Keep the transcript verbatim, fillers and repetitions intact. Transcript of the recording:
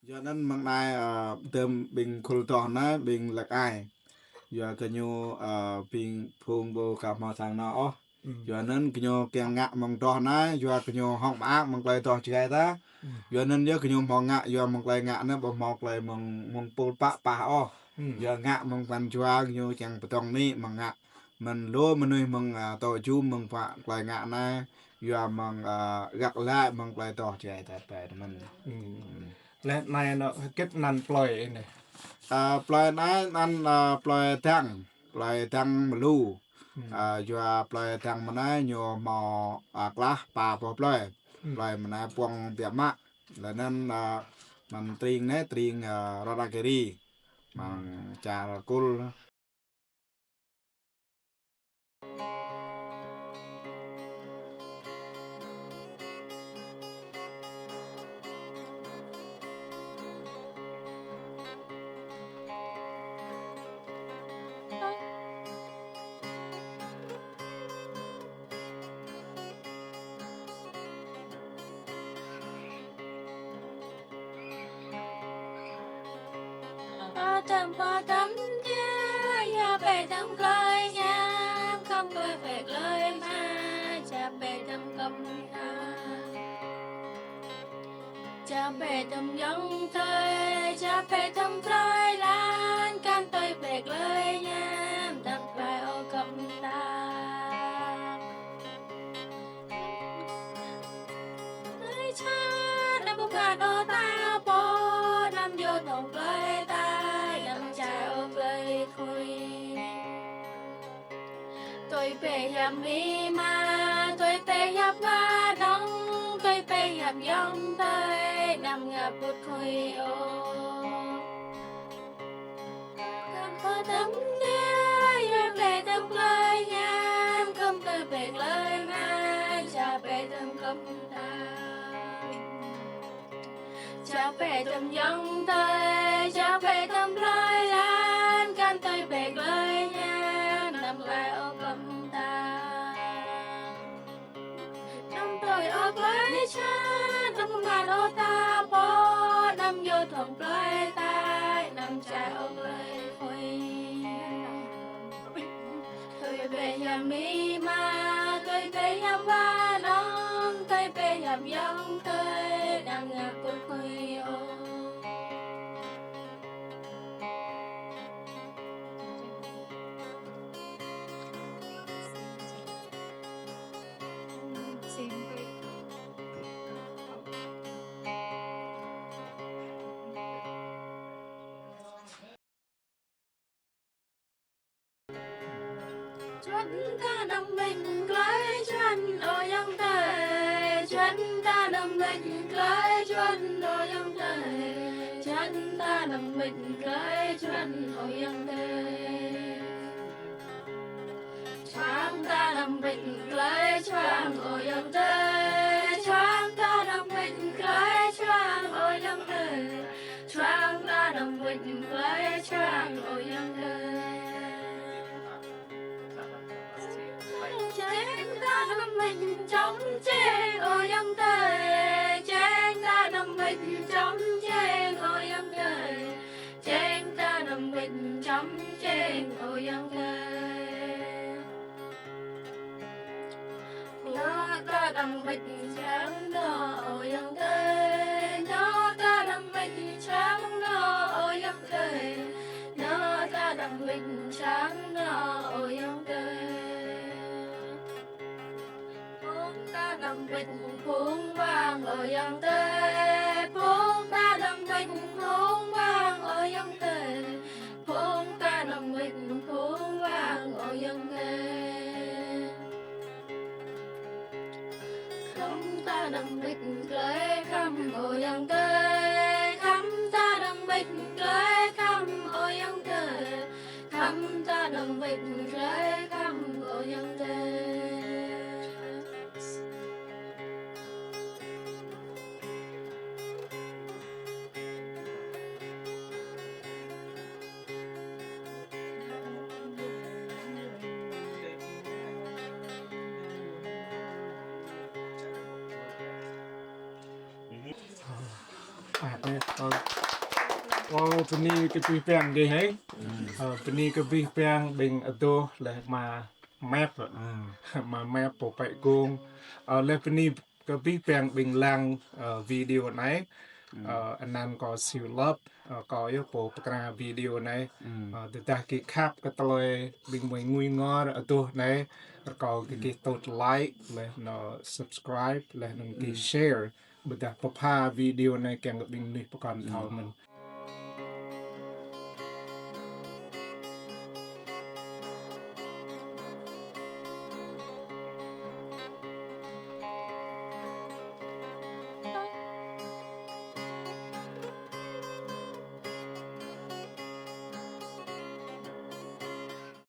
Yua anŭn mơ̆ng anai, ơ, tơm ƀing khul tŏh anai, ƀing lăk ai. Yua kơ ñu, ơ, ƀing phung ƀu ka hmâo sang anŏ ôh. Yua anŭn kơ ñu kiăng ngă mơ̆ng tŏh anai, yua kơ ñu hŏng mơak mơ̆ng tơlơi tŏh Jrai ta. Yua anŭn yơh kơ ñu hmâo ngă, yua mơ̆ng tơlơi ngă anŭn ƀu hmâo tơlơi mơ̆ng, mơ̆ng pul pă pah ôh. Yua ngă mơ̆ng pran jua kơ ñu kiăng pơtŏng nik mơ̆ng ngă. Mơ̆n lu mơnuih mơ̆ng, ơ, tŏ jum mơ̆ng pă tơlơi ngă anai, yua mơ̆ng, ơ, găk laĭ mơ̆ng tơlơi tŏh Jrai ta ƀai mơ̆n. Lĕ anai anŏ hơget anăn plơi anai? Ơ, plơi anai anăn, ơ, plơi Dăng, plơi Dăng Mơlu. Ơ, yua plơi Dăng mơ̆ng anai ñu hmâo, ơ, klah pă boh plơi. Plơi mơ̆ng anai Puông Biă Mă. Lĕ anăn, ơ, anăn tring anai, tring, ơ, Ratnagiri. Mơ̆ng čar Kul. Pơtăm pơtăm dia, ya pơtăm glai ya, khăm glai pơk glai ma, ya pơtăm khăm ha. Ya pơtăm yŏng tơi, ya pơtăm glai lan, kan tơi pơk glai ya, dăm glai ơ khăm ta. Tơi čar anăm pơkă đô ta pô, anăm yua tŏng plơi ta, anăm čai ơ plơi khôi. Tơi pơhiăp amĭ ama, tơi pơhiăp wa dong, tơi pơhiăp yŏng tơi, anăm ngă pŭt khôi ôh. Khăm pơtăm dia, ya pơtăm glai ya, khăm glai pơk glai ma, ya pơtăm khăm ta. Ya pơtăm yŏng tơi, ya pơtăm glai lan, kan tơi pơk glai ya, anăm glai ơ khăm ta. Anăm tơi ơ plơi čar, anăm pơmă đô ta pô, anăm yua tŏng plơi ta, anăm čai ơ plơi khôi. Tơi pơhiăp amĭ ama, tơi pơhiăp wa dong, tơi pơhiăp yŏng tơi, anăm ngă pŭt khôi ôh. Čuăn ta anăm ƀĭt glai čuăn ơ yŏng tơi. Čuăn ta anăm ƀĭt glai čuăn ơ yŏng tơi. Čuăn ta anăm ƀĭt glai čuăn ơ yŏng tơi. Čuăn ta anăm ƀĭt glai čuăn ơ yŏng tơi. Čuăn ta anăm ƀĭt glai čuăn ơ yŏng tơi. Čuăn ta anăm ƀĭt glai čuăn ơ yŏng tơi. Čeng ta anăm ƀĭt čŏm čeng ơ yŏng tơi. Čeng ta anăm ƀĭt čŏm čeng ơ yŏng tơi. Čeng ta anăm ƀĭt čŏm čeng ơ yŏng tơi. Anŏ ta anăm ƀĭt čang anŏ ơ yŏng tơi. Anŏ ta anăm ƀĭt čang anŏ ơ yŏng tơi. Anŏ ta anăm ƀĭt čang anŏ ơ yŏng tơi. Phung ta anăm ƀĭt phung wang ơ yŏng tơi. Phung ta anăm ƀĭt phung wang ơ yŏng tơi. Phung ta anăm ƀĭt phung wang ơ yŏng tơi. Khăm ta anăm ƀĭt glai khăm ơ yŏng tơi. Khăm ta anăm ƀĭt glai khăm ơ yŏng tơi. Khăm ta anăm ƀĭt glai khăm ơ yŏng tơi. Ơ, bơni kơ abih bang gih hĕ. Ơ, bơni kơ abih bang ƀing adoh laih ama Mep. Ama Mep pô pĕ gong. Ơ, laih bơni kơ abih bang ƀing lăng, ơ, video anai. Ơ, anăn kâo Siu Lăp, ơ, kâo yơh pô pơkra video anai. Ơ, tơdah gih khăp kơ tơlơi ƀing mơi ngui ngor adoh anai, rơkâo kơ gih tŭt like, laih anŭn subscribe, laih anŭn gih share. Ƀôdah pơpha video anai kiăng kơ ƀing mơnuih pơkŏn thâo mơ̆n.